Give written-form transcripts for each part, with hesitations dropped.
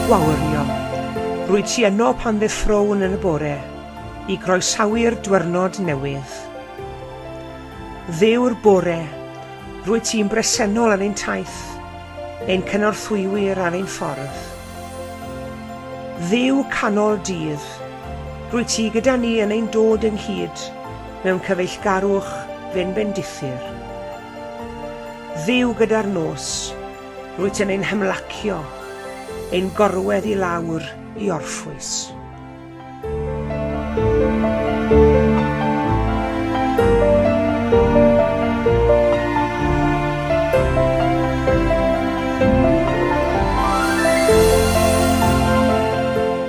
gwawrio, rwyt ti yno pan ddeffrown yn y bore, i groesawu'r dwyrnod newydd. Dduw'r bore, rwyt ti'n bresennol ar ein taith, ein cynorthwywyr ar ein ffordd. Dduw canol dydd, rwyt ti gyda ni yn ein dod ynghyd mewn cyfeillgarwch fe'n bendithir. Dduw gyda'r nos, rwyt yn ein hymlacio, ein gorwedd i lawr i orffwys.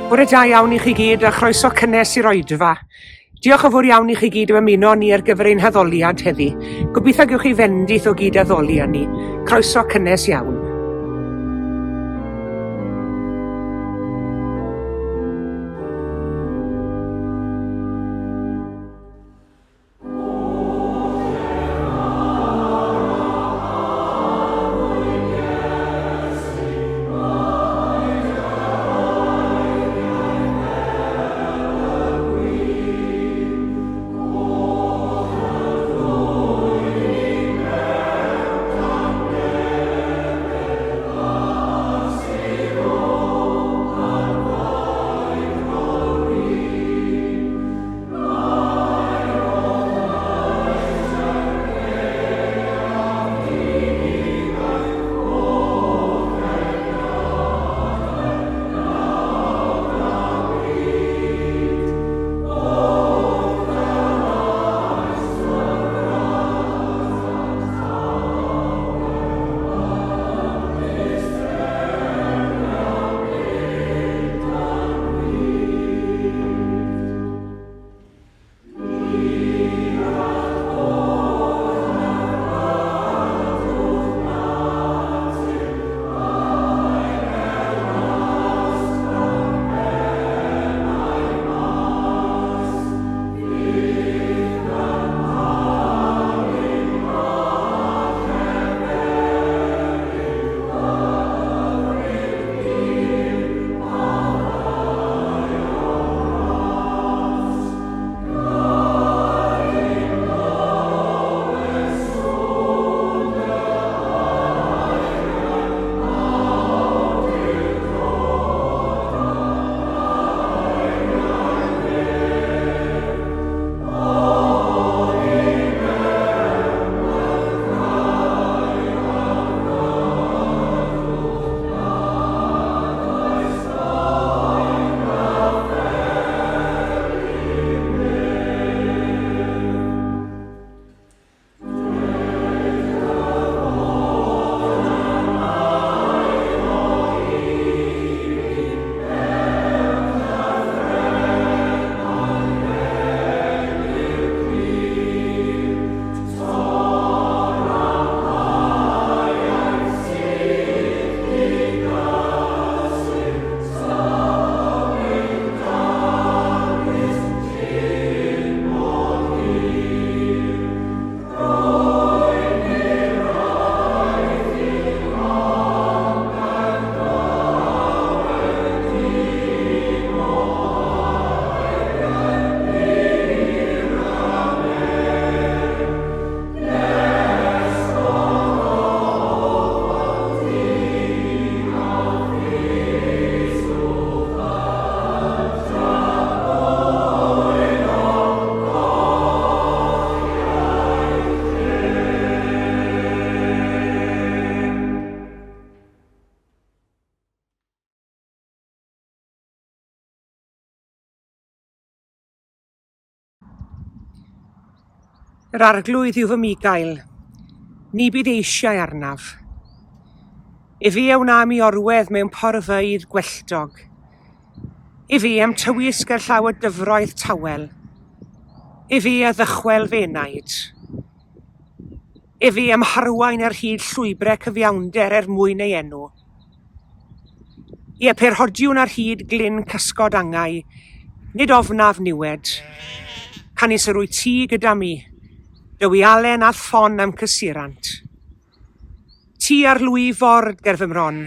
Bore da iawn i chi gyd a chroeso cynnes i'r oedfa. Diolch yn fawr iawn i chi gyd am ymuno ni ar gyfer ein haddoliad heddi. Gobeithio gewch chi fendith o gyd addoli â ni. Croeso cynnes iawn. Yr Arglwydd yw fy migail, ni bydd eisiau arnaf. Efe a wna mi orwedd mewn porfeydd gwelltog. Efe a'm tywys gerllaw y dyfroedd tawel. Efe a ddychwel fy enaid. Efe a'm harwain ar hyd llwybrau cyfiawnder er mwyn ei enw. Ie, pe rhodiwn ar hyd glyn cysgod angau, nid ofnaf niwed. Canys yr wyt ti gyda mi, dy wialen a'th ffon a'm cysurant. Ti ar lwy ford ger fy mron,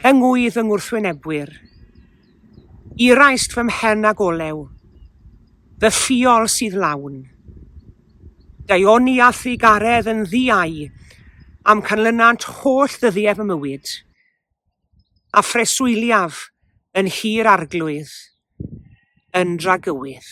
yng ngwydd fy ngwrthwynebwyr. Iraist fy mhen ag olew, fy ffiol sydd lawn. Daioni a thrugaredd yn ddi-au am canlynant holl ddyddiau fy mywyd, a phreswyliaf yn nhir Arglwydd yn dragywydd.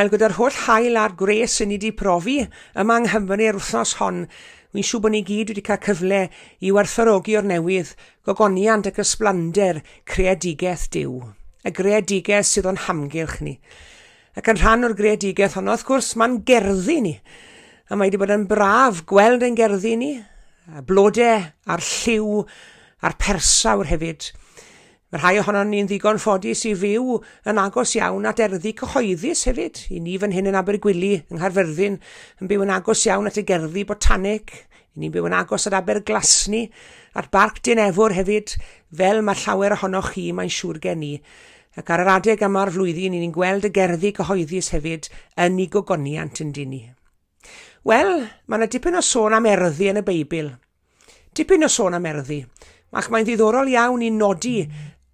Wel, gyda'r holl hael a'r gwres sy'n ni wedi profi yma yng Nghymru yr wythnos hon, wy'n siŵr bod ni gyd wedi cael cyfle i werthfawrogi o'r newydd gogoniant ac ysblander creadigaeth Duw, y greadigaeth sydd o'n hamgylch ni. Ac yn rhan o'r greadigaeth honno, wrth gwrs, mae'n gerddi ni. A mae wedi bod yn braf gweld ein gerddi ni, a blodau a'r lliw a'r persawr hefyd. Mae rhai ohonon ni'n ddigon ffodus i fyw yn agos iawn at erddi cyhoeddus hefyd. I ni fan hyn yn Abergwili, yng Nghaerfyrddin, yn byw yn agos iawn at y gerddi botaneg. I ni'n byw yn agos at Aberglasni, at Barc Dinefwr hefyd, fel mae llawer ohonoch chi, mae'n siŵr gen i. Ac ar yr adeg yma'r flwyddyn, i ni'n gweld y gerddi cyhoeddus hefyd yn ei gogoniant yn dyn ni. Wel, mae yna dipyn o sôn am erddi yn y Beibl. Dipyn o sôn am erddi, ac mae'n ddiddorol iawn i nodi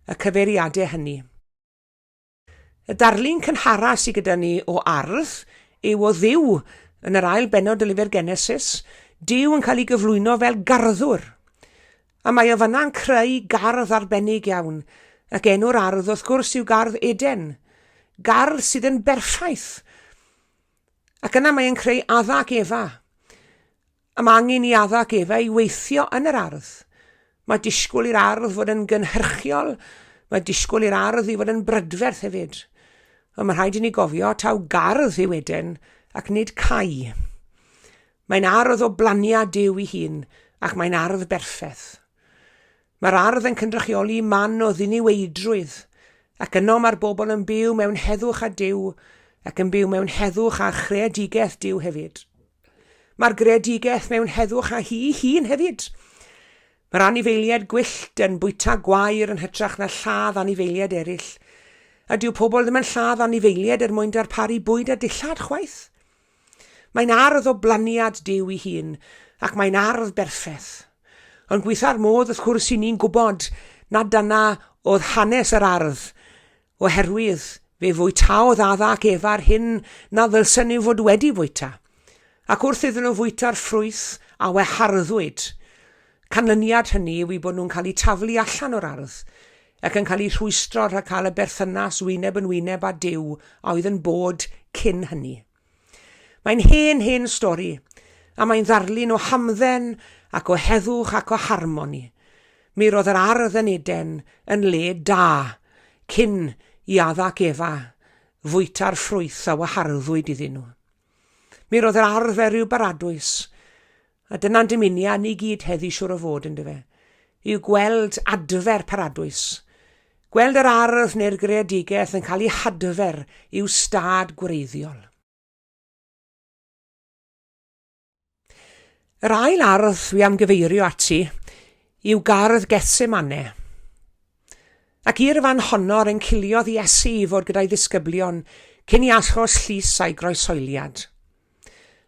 y cyfeiriadau hynny. Y darlun cynhara sydd gyda ni o ardd yw o Dduw yn yr ail bennod o lyfr Genesis, Duw yn cael ei gyflwyno fel garddwr. A mae o fanna'n creu gardd arbennig iawn, ac enw'r ardd wrth gwrs yw Gardd Eden. Gardd sydd yn berffaith. Ac yna mae e'n creu Adda ac Efa. A mae angen i Adda ac Efa i weithio yn yr ardd. Mae disgwyl i'r ardd fod yn gynhyrchiol, mae disgwyl i'r ardd i fod yn brydferth hefyd. Ond mae rhaid i ni gofio taw gardd yw Eden ac nid cae. Mae'n ardd o blaniad Duw ei hun ac mae'n ardd berffeth. Mae'r ardd yn cynrychioli man o ddiniweidrwydd, ac yno mae'r bobl yn byw mewn heddwch â Duw ac yn byw mewn heddwch â chreadigaeth Duw hefyd. Mae'r greadigaeth mewn heddwch â hi hun hefyd. Mae'r anifeiliaid gwyllt yn bwyta gwair yn hytrach na lladd anifeiliaid eraill. A dyw pobl ddim yn lladd anifeiliaid er mwyn darparu bwyd a dillad chwaith. Mae'n ardd o blaniad Duw ei hun, ac mae'n ardd berffeth. Ond gweitha'r modd, wrth gwrs, i ni'n gwybod nad dyna oedd hanes yr ardd, oherwydd fe fwytaodd Adda ac Efa'r hyn na ddylsen nhw fod wedi fwyta. Ac wrth iddyn nhw fwyta'r ffrwyth a weharddwyd, canlyniad hynny yw eu bod nhw'n cael eu taflu allan o'r ardd, ac yn cael eu rhwystro rhag cael y berthynas wyneb yn wyneb â Duw a oedd yn bod cyn hynny. Mae'n hen, hen stori, a mae'n ddarlun o hamdden ac o heddwch ac o harmoni. Mi roedd yr ardd yn Eden yn le da cyn i Adda ac Efa fwyta'r ffrwyth a waharddwyd iddyn nhw. Mi roedd yr ardd fel rhyw baradwys, A dyna'n dymuniad ni gyd heddi siwr o fod, yndyfe? Yw gweld adfer paradwys. Gweld yr ardd neu'r greadigaeth yn cael ei hadfer i'w stad gwreiddiol. Yr ail ardd dwi am gyfeirio ati yw gardd Gethsemane. Ac i'r fan honno yr enciliodd Iesu i fod gyda'i ddisgyblion cyn i achos llys a'i groeshoeliad.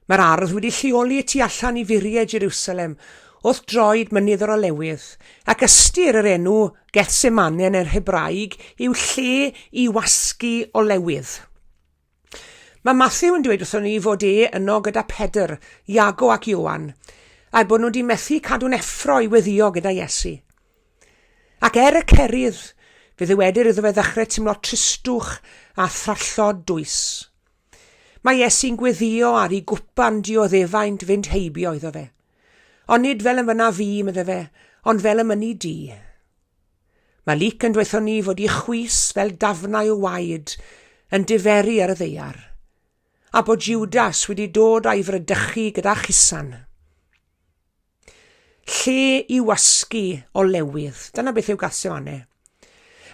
Mae'r ardd wedi lleoli y tu allan i furiau Jerusalem, wrth droed Mynydd yr Olewydd, ac ystyr yr enw Gethsemane yn yr Hebraeg yw lle i wasgu olewydd. Mae Mathew yn dweud wrthon ni fod e yno gyda Pedr, Iago ac Ioan, a'u bod nhw wedi methu cadw'n effro i weddïo gyda Iesu. Ac er y cerydd, fe ddywedir iddo fe ddechrau teimlo tristwch a thrallod dwys. Mae Iesu'n gweddïo ar i gwpan dioddefaint fynd heibio iddo fe. Ond nid fel y mynna fi, medde fe, ond fel y mynni di. Mae Luc yn dweutho ni fod i chwys fel dafnau o waed yn diferu ar y ddaear, a bod Judas wedi dod a'i fradychu gyda chusan. Lle i wasgu olewydd. Dyna beth yw Gethsemane.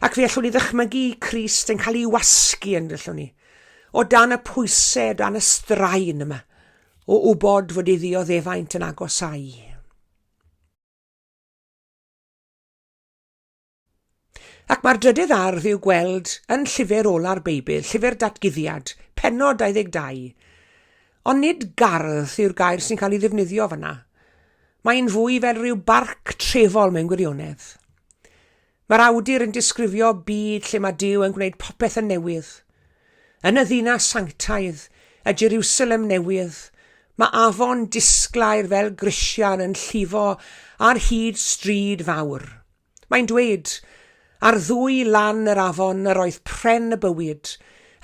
Ac fe allwn ni ddychmygu Crist yn cael ei wasgu yn allwn ni. O dan y pwysau, o dan y straen yma, o wybod fod ei ddioddefaint yn agosáu. Ac mae'r drydydd ardd i'w gweld yn llyfr ola'r Beibl, llyfr Datguddiad, pennod 22. Ond nid gardd yw'r gair sy'n cael ei ddefnyddio fanna. Mae'n fwy fel rhyw barc trefol mewn gwirionedd. Mae'r awdur yn disgrifio byd lle mae Duw yn gwneud popeth yn newydd. Yn y ddinas sanctaidd, y Jerusalem newydd, mae afon disglair fel grisial yn llifo ar hyd stryd fawr. Mae'n dweud, Ar ddwy lan yr afon yr oedd pren y bywyd,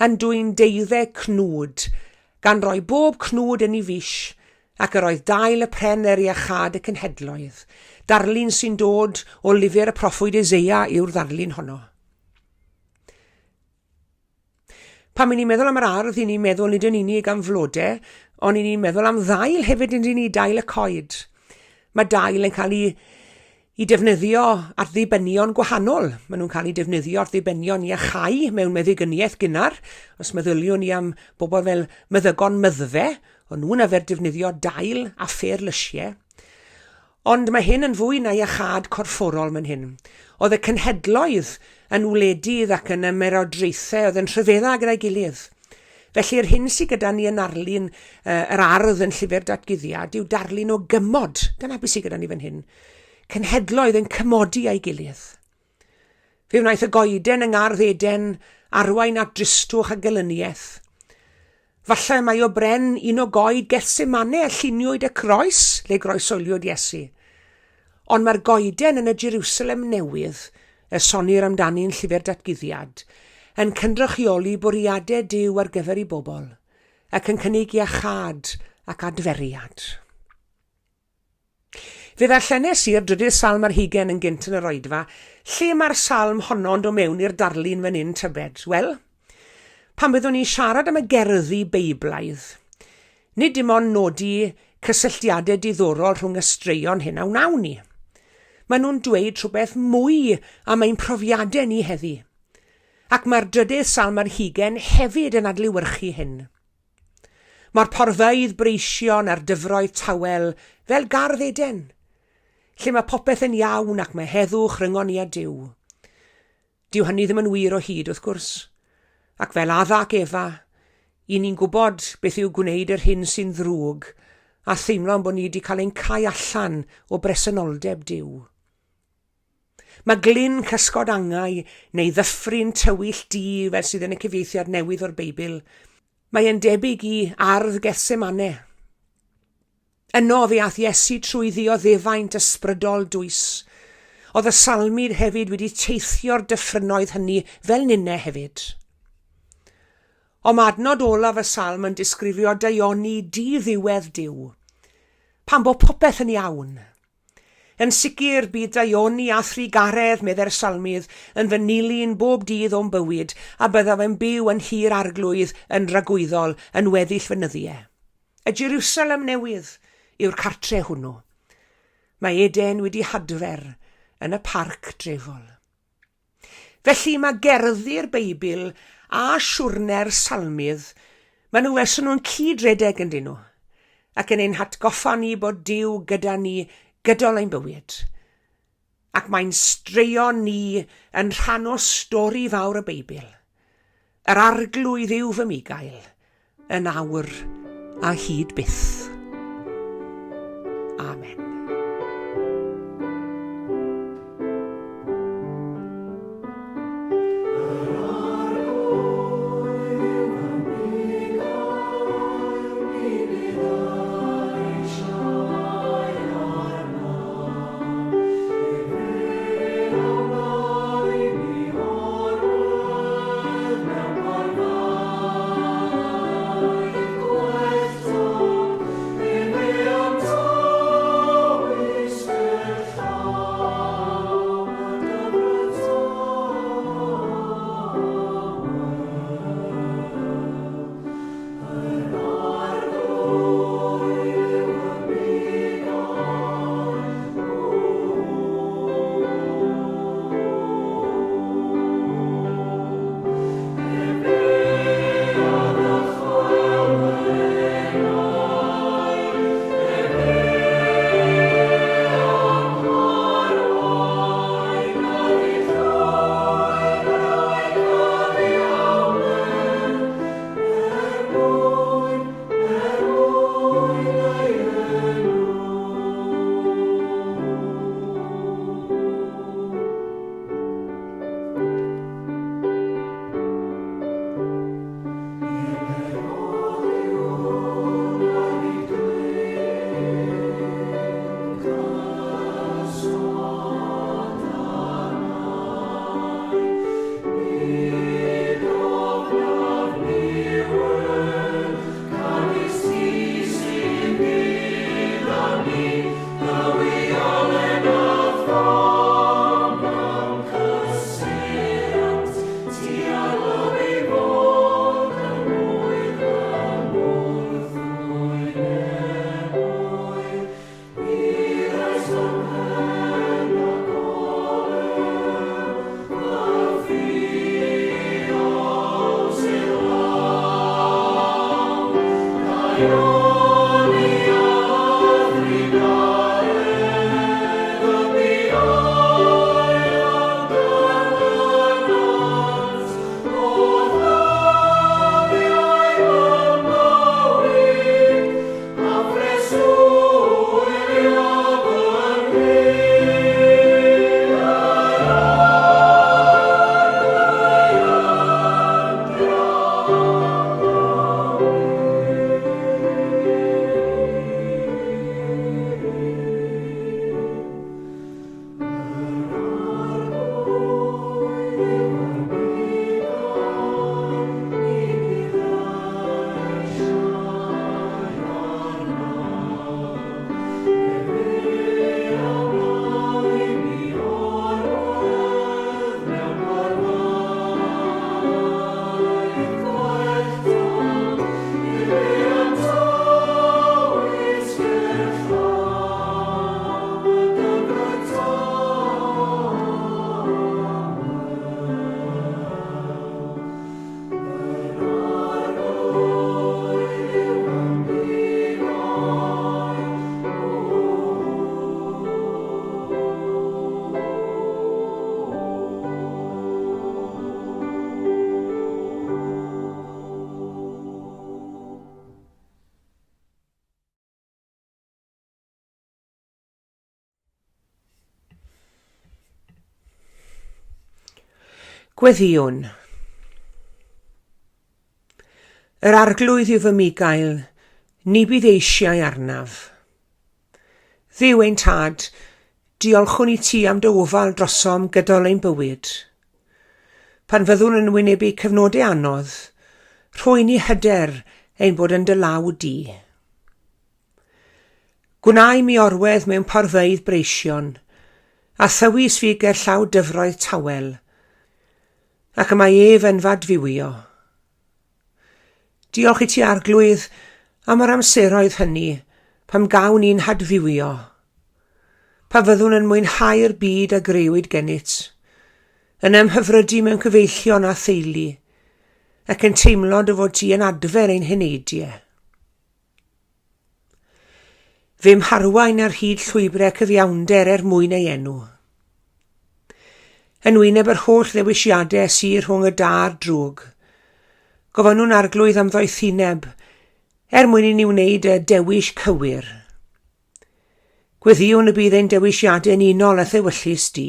yn dwyn deuddeg cnwd, gan roi bob cnwd yn ei fis, ac yr oedd dail y pren er iachâd y cenhedloedd. Darlun sy'n dod o lyfr y proffwyd Eseia yw'r ddarlun honno. Pan 'y ni'n meddwl am yr ardd, 'y ni'n meddwl nid yn unig am flode, ond 'y ni'n meddwl am ddail hefyd, yn ni, dail y coed. Mae dail yn cael ei, ei defnyddio at ddibenion gwahanol. Maen nhw'n cael eu defnyddio at ddibenion iachau mewn meddigyniaeth gynnar. Os meddyliwn ni am bobl fel meddygon myddfe, o'n nhw'n arfer defnyddio dail a ffêr lysiau. Ond mae hyn yn fwy na iachâd corfforol man hyn. Oedd y cenhedloedd yn wledydd ac yn ymerodraethau oedd yn rhyfedda gyda'i gilydd. Felly yr hyn sydd gyda ni yn arlun yr ardd yn Llyfr Datguddiad yw darlun o gymod. Dyna beth sydd gyda ni fan hyn. Cenhedloedd yn cymodi â'i gilydd. Fe wnaeth y goeden yng Ngardd Eden arwain at dristwch a gelyniaeth. Falle mai o bren un o goed Gethsemane y lluniwyd y croes le groeshoeliwyd Iesu. Ond mae'r goeden yn y Jerusalem Newydd, y sonnir amdani yn Llyfr Datguddiad, yn cynrychioli bwriadau Duw ar gyfer ei bobl, ac yn cynnig iachâd ac adferiad. Fe ddarllenes i'r drydydd salm ar hugain yn gynt yn yr oedfa. Lle mae'r salm honno'n dod mewn i'r darlun fan hyn, tybed? Wel, pan byddwn ni'n siarad am y gerddi Beiblaidd, nid dim ond nodi cysylltiadau diddorol rhwng y straeon hyn a wnawn ni. Maen nhw'n dweud rhywbeth mwy am ein profiadau ni heddi. Ac mae'r drydydd salm ar hugain hefyd yn adlewyrchu hyn. Mae'r porfeydd breision a'r dyfroedd tawel fel gardd Eden, lle mae popeth yn iawn ac mae heddwch rhyngon ni a Duw. Dyw hynny ddim yn wir o hyd, wrth gwrs. Ac fel Adda ac Efa, i ni'n gwybod beth yw gwneud yr hyn sy'n ddrwg a theimlo ein bod ni wedi cael ein cau allan o bresenoldeb Duw. Mae glyn cysgod angau, neu ddyffryn tywyll du fel sydd yn y cyfieithiad newydd o'r Beibl, mae e'n debyg i ardd Gethsemane. Yno fe ath Iesu trwy ddioddefaint ysbrydol dwys. Oedd y salmydd hefyd wedi teithio'r dyffrynnoedd hynny fel ninne hefyd. Ond mae adnod olaf y salm yn disgrifio daioni di-ddiwedd Duw. Pan bo popeth yn iawn. Yn sicr, bydd daioni a thrugaredd, meddai'r Salmydd, yn fy nilyn bob dydd o'm bywyd, a byddaf yn byw yn nhir Arglwydd yn dragwyddol yn weddill fy nyddiau. Y Jerusalem Newydd yw'r cartre hwnnw. Mae Eden wedi hadfer yn y parc drefol. Felly mae gerddi'r Beibl a siwrne'r Salmydd, maen nhw fel 'sen nhw'n cyd-redeg yn dyn nhw, ac yn ein hatgoffa ni bod Duw gyda ni gydol ein bywyd. Ac mae'n straeon ni yn rhan o stori fawr y Beibl. Yr Arglwydd yw fy migail, yn awr a hyd byth. Amen. Gweddïwn. Yr Arglwydd yw fy migail, ni bydd eisiau arnaf. Dduw ein Tad, diolchwn i ti am dy ofal drosom gydol ein bywyd. Pan fyddwn yn wynebu cyfnodau anodd, rhoi ni hyder ein bod yn dy law di. Gwna i mi orwedd mewn porfeydd breision, a thywys fi ger llaw dyfroedd tawel, ac y mae ef yn f'adfywio. Diolch i ti, Arglwydd, am yr amseroedd hynny, pam gawn ni'n hadfywio. Pa fyddwn yn mwynhau'r byd a grëwyd gennyt, yn ymhyfrydu mewn cyfeillion a theulu, ac yn teimlo dy fod ti yn adfer ein heneidiau. Fe'm harwain ar hyd llwybrau cyfiawnder er mwyn ei enw. Yn wyneb yr holl ddewisiadau sy rhwng y da a'r drwg, gofynnwn Arglwydd am ddoethineb er mwyn i ni wneud y dewis cywir. Gweddïwn y bydd ein dewisiadau'n unol â thewyllys di.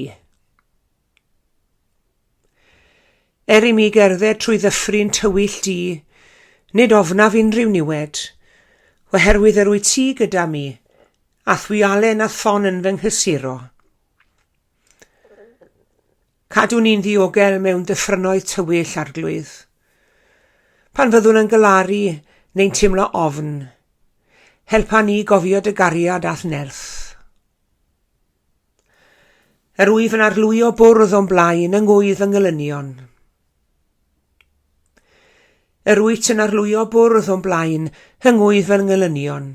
Er i mi gerdded trwy ddyffryn tywyll du, nid ofnaf unrhyw niwed, oherwydd yr wyt ti gyda mi, a'th wialen a'th ffon yn fy nghysuro. Cadw ni'n ddiogel mewn dyffrynnoedd tywyll, Arglwydd. Pan fyddwn yn galaru neu'n teimlo ofn, helpa ni gofio dy gariad a'th nerth. Yr wyf yn arlwyo bwrdd o'm blaen yng ngwydd fy ngelynion. Yr wyt yn arlwyo bwrdd o'm blaen yng ngwydd fy ngelynion.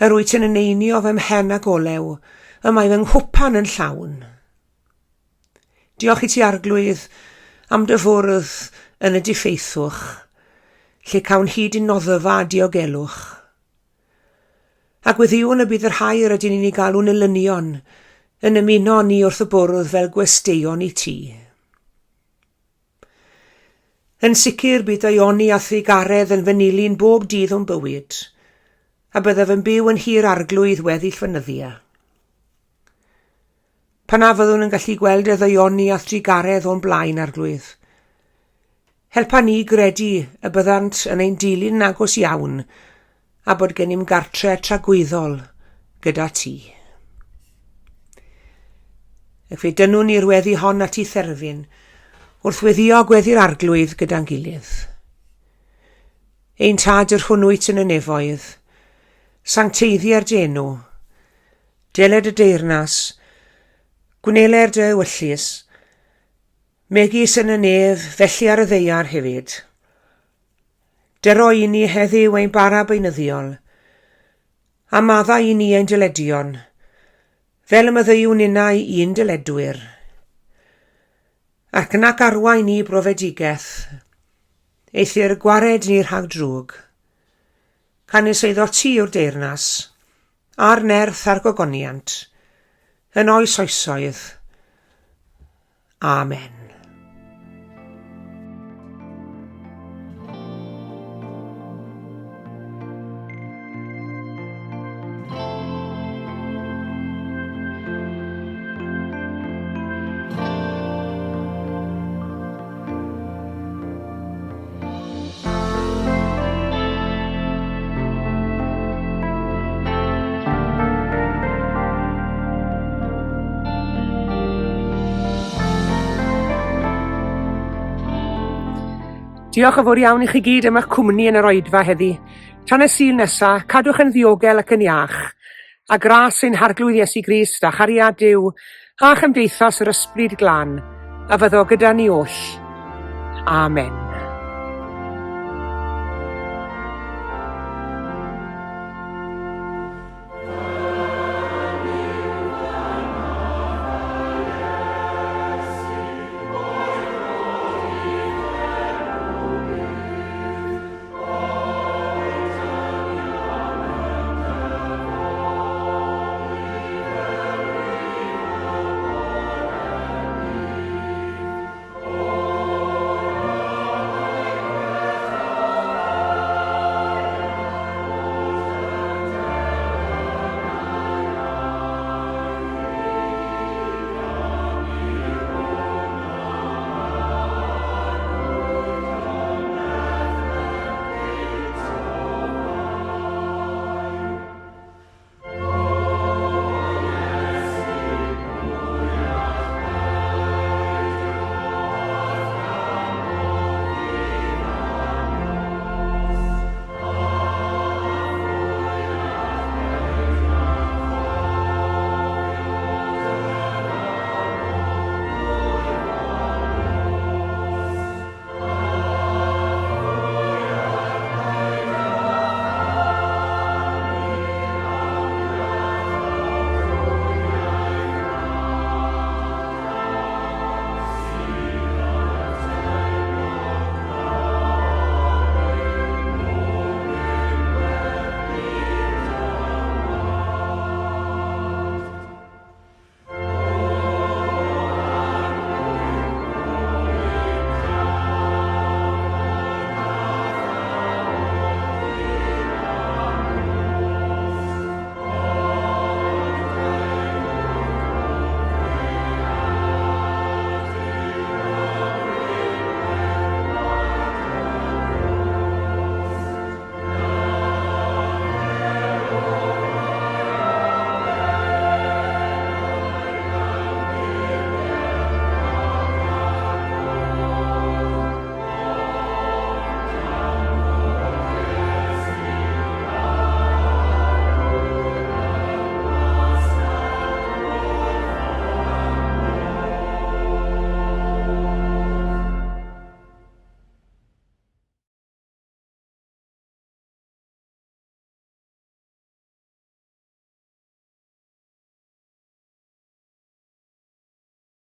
Yr wyt yn eneinio fy mhen ag olew, y mae fy nghwpan yn llawn. Diolch i ti Arglwydd am dy fwrdd yn y diffeithwch, lle cawn hyd i noddfa a diogelwch. A gweddïwn y bydd y rhai yr ydyn ni'n eu galw'n elynion yn ymuno â ni wrth y bwrdd fel gwesteion i ti. Yn sicr bydd daioni a thrugaredd yn fy nilyn bob dydd o'm bywyd, a byddaf yn byw yn nhir Arglwydd weddill fy nyddiau. Pan na fyddwn yn gallu gweld y ddaioni a thrugaredd o'n blaen, Arglwydd. Helpa ni gredu y byddant yn ein dilyn yn agos iawn a bod gennym gartre tragwyddol gyda ti. Ac fe dynnwn ni'r weddi hon at ei therfyn wrth weddio gweddi'r Arglwydd gyda'n gilydd. Ein tad yr hwn wyt yn y nefoedd, sancteiddier dy enw, Deled y deyrnas, gwneler dy ewyllys, megis yn y nef, felly ar y ddaear hefyd. Dyro i ni heddiw ein bara beunyddiol, a maddau i ni ein dyledion, fel y maddeuwn ninnau i'n dyledwyr. Ac nac arwain ni brofedigaeth, eithr gwared ni rhag drwg. Canys eiddo ti yw'r deyrnas, a'r nerth a'r gogoniant, yn oes oesoedd. Amen. Diolch yn fawr iawn i chi gyd am eich cwmni yn yr oedfa heddi. Tan y Sul nesa, cadwch yn ddiogel ac yn iach. A gras ein Harglwydd Iesu Grist a chariad Duw a chymdeithas yr Ysbryd Glân a fyddo gyda ni oll. Amen.